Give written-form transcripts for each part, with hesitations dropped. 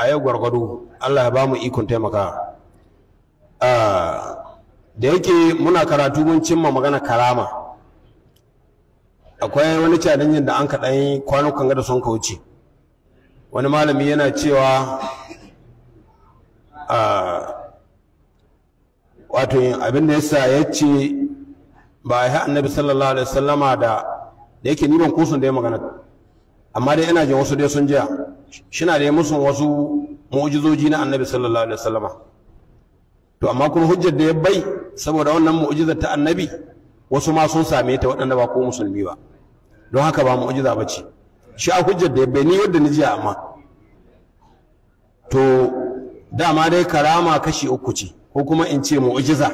a yau gwargwado Allah ya ba mu ikon taimaka. Da yake muna karatu mun cimma magana karama, akwai wani challenge da an kaɗan kwanukan ga da sun kauce. Wani malami yana cewa wato abin da yasa ya ce ba a yi annabi sallallahu alaihi wasallama da yake ni ban kusun da ya magana, amma dai ina jin wasu dai sun jiya shina da ya musun wasu mu'jizoji na annabi sallallahu alaihi wasallama. To amma kuma hujjar da ya bai saboda wannan mu'jizar ta annabi wasu ma sun same ta waɗanda ba ko musulmi ba, don haka ba mu'jiza ba ce. Shi a hujjar da ya bai ni yadda ni jiya. Amma to dama dai karama kashi uku ce, ko kuma in ce mu'jiza.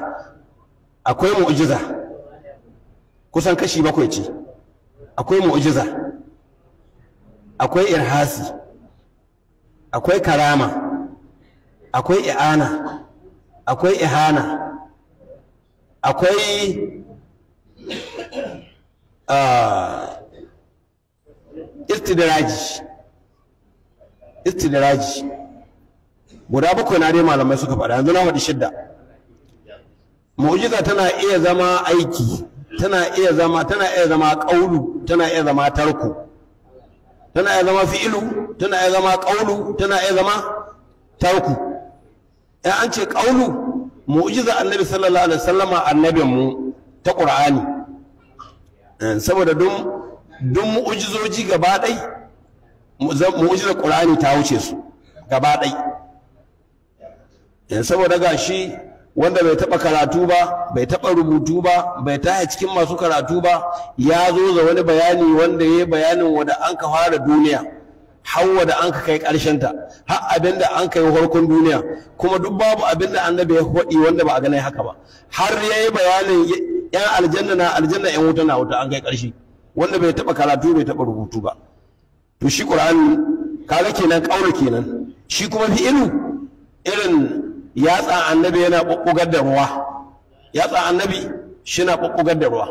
Akwai mu'jiza kusan kashi 7 ce. Akwai mu'jiza, akwai irhasi, akwai karama, akwai i'ana, akwai ihana, akwai istidraji. Istidraji guda 7 na dai malamai suka faɗa, yanzu na faɗi 6. Mu'jiza tana iya zama aiki, tana iya zama ƙaulu, tana iya zama tarku, tana iya zama fi'ilu, tana iya zama ƙaulu, tana iya zama tarku. In an ce ƙaulu, mu'jiza annabi sallallahu alaihi wasallama annabin mu ta Qur'ani, saboda duk mu'jizoji gaba ɗai mu'jizar Qur'ani ta wuce su gaba ɗai. Saboda gashi wanda bai taɓa karatu ba, bai taɓa rubutu ba, bai taya cikin masu karatu ba, ya zo da wani bayani wanda ya yi bayanin wanda an ka fara duniya har wanda an ka kai ƙarshenta, har abin da an kai farkon duniya, kuma duk babu abin da annabi ya faɗi wanda ba a gane haka ba. Har ya yi bayanin yan aljanna na aljanna, yan wuta na wuta, an kai ƙarshe, wanda bai taɓa karatu bai taɓa rubutu ba. To shi Qur'ani kaga kenan ƙaura kenan. Shi kuma fi'ilu irin yatsa annabi yana ɓuɓɓugar da ruwa, yatsa annabi shina ɓuɓɓugar da ruwa,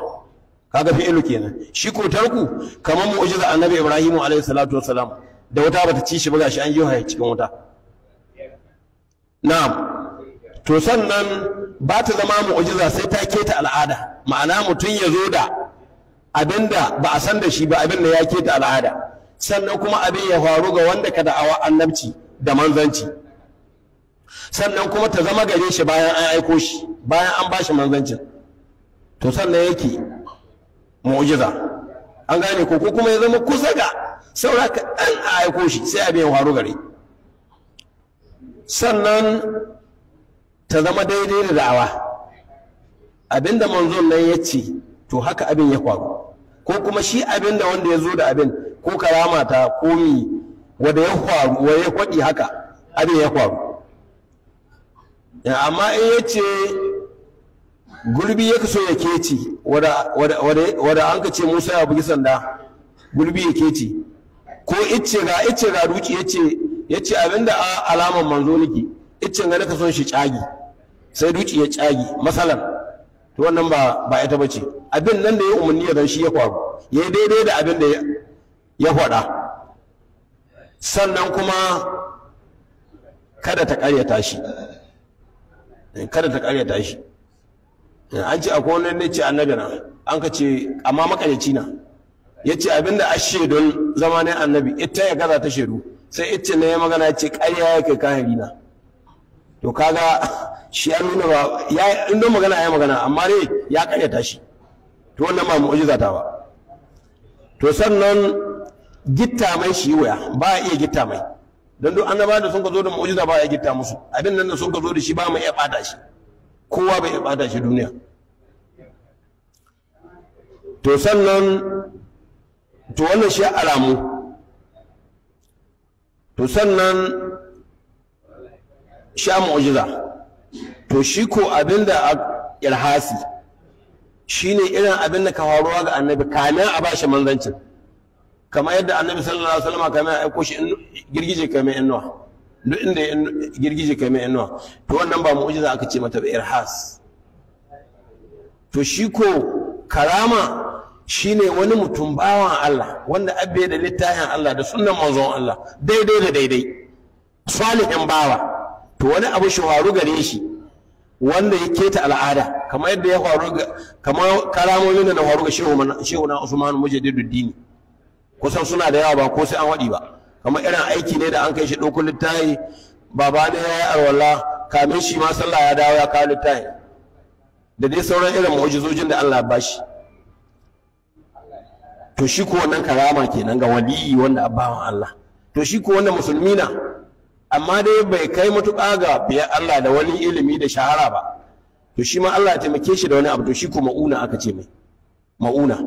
kaga fi'ilu kenan. Shi ko tarku kamar mu'jiza annabi Ibrahim alayhi salatu wassalam da wuta bata ci shi ba, gashi an yi cikin wuta. Na'am. To sannan ba ta zama mu'jiza sai ta keta al'ada, ma'ana mutum ya zo da abinda ba a san da shi ba, abin da ya keta al'ada, sannan kuma abin ya faru ga wanda ka da'awa annabci da manzanci, sannan kuma ta zama gare shi bayan an aiko shi, bayan an bashi manzancin, to sannan yake mu'jiza. An gane ko? Ko kuma ya zama kusa ga saura kaɗan a aiko shi sai abin ya faru gare. Sannan ta zama daidai da da'awa, abinda manzon nan ya ce to haka abin ya faru, ko kuma shi abinda wanda ya zo da abin ko karama ta ko mi wanda ya faru wanda ya faɗi haka abin ya faru. Amma in ya ce gulbi ya kaso ya keci, wadda an ka ce Musa ya bugi sanda gulbi ya keci, ko icce ga duki ya ce abinda alaman manzo nake iccen ga naka son shi cagi, sai duki ya cagi masalan, to wannan ba ita bace. Abin nan da ya umarni ya zan shi ya faru, ya yi daidai da abin da ya faɗa. Sannan kuma kada ta ƙaryata shi, kada ta ƙaryata shi. An ce akwai wani ne ce annabi na, an ka ce amma makaryaci na, ya ce abinda a shaidun zama ne annabi ita ya gaza ta shaidu, sai ita ne ya magana ya ce ƙarya ya kai kahiri na. To kaga shi ya nuna ba ya in don magana ya magana, amma dai ya ƙaryata shi, to wannan ba mu'jiza ta ba. To sannan gitta mai shi waya ba a iya gitta mai, don duk annaba da sun ka zo da mu'jiza ba ya gitta musu, abin nan da sun ka zo da shi ba mu iya bata shi, kowa bai iya bata shi duniya. To sannan to wannan shi alamu. To sannan shi mu'jiza. To shi ko abinda irhasi shine irin abin da ka faruwa ga annabi kamin a bashi manzancin, kamar yadda annabi sallallahu alaihi wasallam kamin a aiko shi girgije kai mai inuwa, duk inda girgije kai mai inuwa, to wannan ba mu'jiza aka ce mata ba, irhas. To shi ko karama shine wani mutum bawan Allah wanda abbe da littafin Allah da sunnan manzon Allah daidai da daidai, Salihin bawa to wani abu shi faru gare shi wanda ya keta al'ada, kamar yadda ya faru kamar karamomin da na faru ga shehu na Usman Mujaddiduddin, kusan suna da yawa ba ko sai an waɗi ba. Kamar irin aiki ne da an kai shi ɗaukar littafi, baba ne ya yi arwala kamin shi ma sallah ya dawo ya kawo littafi, da dai sauran irin mu'jizojin da Allah ya bashi. To shi ko wannan karama kenan ga waliyi wanda abbawan Allah. To shi ko wannan musulmi na, amma dai bai kai matuƙa ga biyar Allah da wani ilimi da shahara ba, to shi ma Allah ya taimake shi da wani abu, to shi ko ma'una aka ce mai ma'una.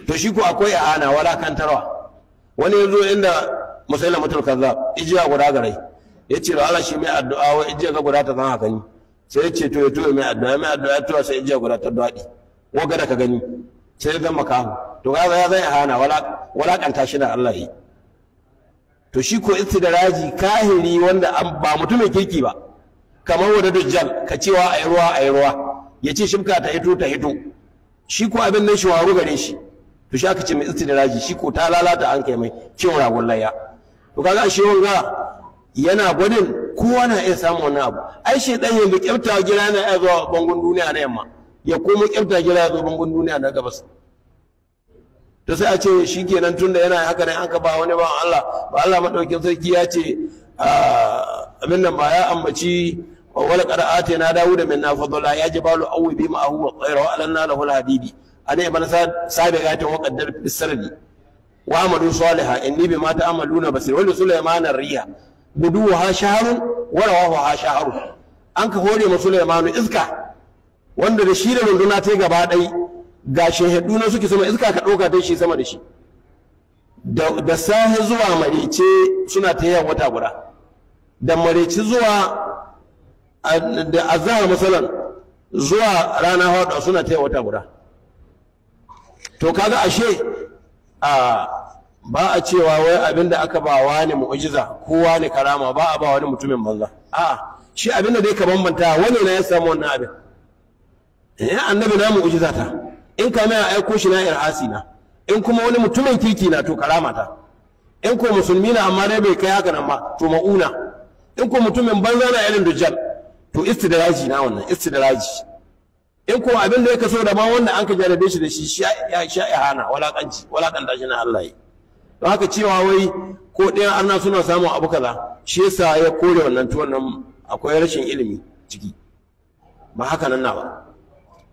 To shi ko akwai i'ana walakantarwa. Wani yazo inda Musailamatul Kazzab ijiya guda garai, ya ce da Allah shi mai addu'a wa ijiya ga guda ta zan haka ni, sai ya ce to ya to mai addu'a, mai addu'a to sai ijiya guda ta dadi waga da ka gani sai ya zama kahu. To kaga ya zai i'ana walakanta shi da Allah yi. To shi ko istidraji kahiri wanda ba mutumin kirki ba, kamar wanda dujjal ka cewa ayi ruwa ayi ruwa, ya ce shimka ta hito ta hito, shi ko abin nan shi waru gare shi, to shi aka ce mai istidraji, shi ko ta lalata an kai mai cin ragon layya. To kaga shi wanga yana gwadin kowa na iya samun wannan abu. Ai shedan yanzu kyafta gira na iya zuwa bangon duniya na yamma, ya komo kyafta gira ya zo bangon duniya na gabas. To sai a ce shi kenan tunda yana haka ne an ka ba wani ba Allah ba, Allah madaukin sarki ya ce abin nan ba ya ambaci wala qad na Dawuda minna fadla ya jibalu awwi bi ma'ahu wa tayra wa alanna lahu al-hadidi ana ibn sabiqatin wa qaddar bis-sardi wa amalu salihan inni bima ta'maluna basir wa Sulaiman ar-riha guduha shahrun wa rawahuha shahrun. An ka hore ma Sulaimanu iska wanda da shi da runduna ta gaba ɗai ga shehedu na suke sama, iska ka ɗauka ta shi sama da shi, da sahe zuwa marece suna ta yawan wata guda, da marece zuwa da azahar masalan zuwa rana haɗa suna ta yawan wata guda. To kaga ashe a ba a cewa wai abin da aka ba wani mu'jiza ko wani karama ba a ba wani mutumin banza. A'a, shi abin da dai ka bambanta wani na ya samu wannan abin. Eh, annabi na mu'jiza ta, in ka mai aiko shi na irhasi na, in kuma wani mutumin kirki na to karama ta, in ko musulmi na amma dai bai kai haka nan ba to ma'una, in ko mutumin banza na irin dujjal to istidraji na wannan istidraji. In ko abin da ya kaso da ma wanda an ka jarabe shi da shi ya sha ihana walakanci walakanta shi na Allah yi. Don haka cewa wai ko ɗayan arna suna samun abu kaza shi yasa ya kore wannan, to wannan akwai rashin ilimi ciki, ba haka nan na ba.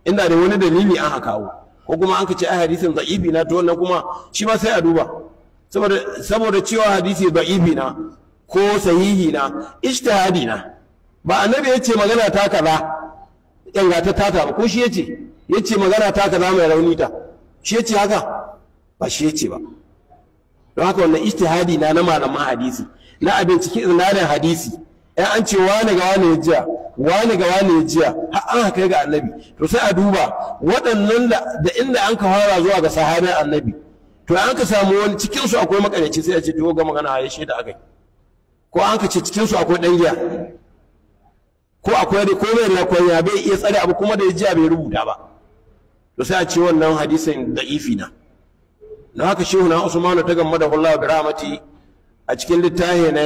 Inda da wani dalili an kawo ko kuma an ka ce ai hadisin da'ifi na, to wannan kuma shi ma sai a duba, saboda cewa hadisi da'ifi na ko sahihi na ijtihadi na, ba annabi ya ce magana ta kaza yanga ta tata ba, ko shi yace yace magana ta kaza mai rauni ta, shi yace haka ba shi yace ba. Don haka wannan ijtihadi na na malaman hadisi na a binciki isnadin hadisi, in an ce wani ga wani ya jiya wani ga wani ya jiya har an haka ga annabi, to sai a duba waɗannan da inda an ka fara zuwa ga sahabin annabi, to an ka samu wani cikin su akwai makaryaci sai a ce to ga magana ya shaida akai, ko an ka ce cikin su akwai dan giya ko akwai ko mai lakwanya bai iya tsare abu kuma da ya jiya bai rubuta ba, to sai a ce wannan hadisin da'ifi na. Don haka shehu na Usmanu ta gamma da Allah bi rahmati a cikin littafi na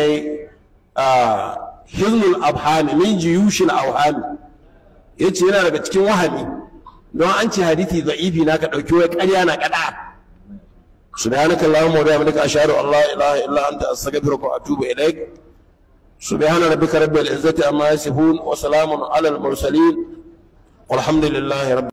Hiznul Abhami min jiyushil awhami, yace yana daga cikin wahami don an ce hadisi da'ifi na ka dauki wai ƙarya na kada. Subhanaka allahumma wa bihamdika ashhadu an la ilaha illa anta astaghfiruka wa atubu ilaik. Subhana rabbika rabbil izzati amma yasifun wa salamun alal mursalin walhamdulillahi rabbil